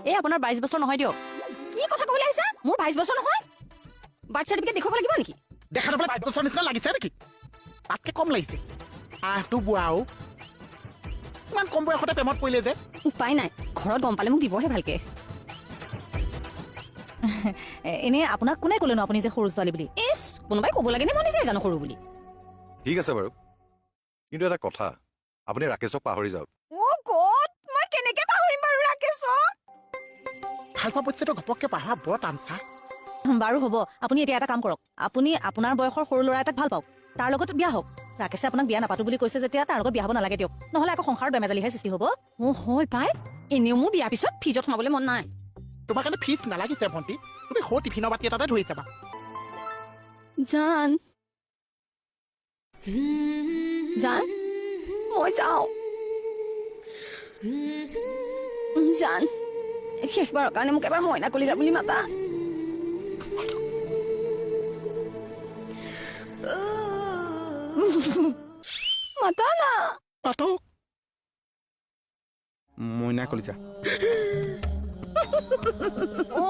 এই আপোনাৰ 22 বছৰ নহয় দিয়ক। কি কথা ক'বলৈ আহিছা? মোৰ 22 বছৰ নহয়? বাৰ্থ চাৰ্টিফিকেট দেখুৱাব লাগিব নেকি? দেখাত বোলে 22 বছৰ নিচিনা লাগিছে নেকি? তাতকে কম লাগিছে। আহটো বুঢ়াও ইমান কম বয়সতে প্ৰেমত পৰিলে যে। উপায় নাই, ঘৰত গম পালে মোক দিবহে ভালকে। এনেই আপোনাক কোনে ক'লেনো আপুনি যে সৰু ছোৱালী বুলি? ইছ, কোনোবাই ক'ব লাগেনে? মই নিজে জানো সৰু বুলি। ঠিক আছে বাৰু, কিন্তু এটা কথা, আপুনি ৰাকেশক পাহৰি যাওক। অ' গড, মই কেনেকে পাহৰিম বাৰু ৰাকেশক? ভাল পোৱা বস্তুটো ঘপককে পাহৰা বৰ টান চা। বাৰু হ'ব, আপুনি এতিয়া এটা কাম কৰক, আপুনি আপোনাৰ বয়সৰ সৰু ল'ৰা এটাক ভাল পাওক, তাৰ লগত বিয়া হওক। ৰাকেশে আপোনাক বিয়া নাপাতো বুলি কৈছে যেতিয়া তাৰ লগত বিয়া হ'ব নালাগে দিয়ক, নহ'লে আকৌ সংসাৰৰ বেমেজালিহে সৃষ্টি হ'ব। অ' হয় পাই, এনেও মোৰ বিয়াৰ পিছত ফ্ৰিজত সোমাবলৈ মন নাই। তোমাৰ কাৰণে ফিজ নালাগিছে ভণ্টি, তুমি সৰু টিফিনৰ বাতি এটাতে ধৰি যাবা। জান জান, মই যাওঁ। জান, শেষবাৰৰ কাৰণে মোক এবাৰ মইনা কলিজা বুলি মাতা। মাতা না। মাতো। মইনা কলিজা। অ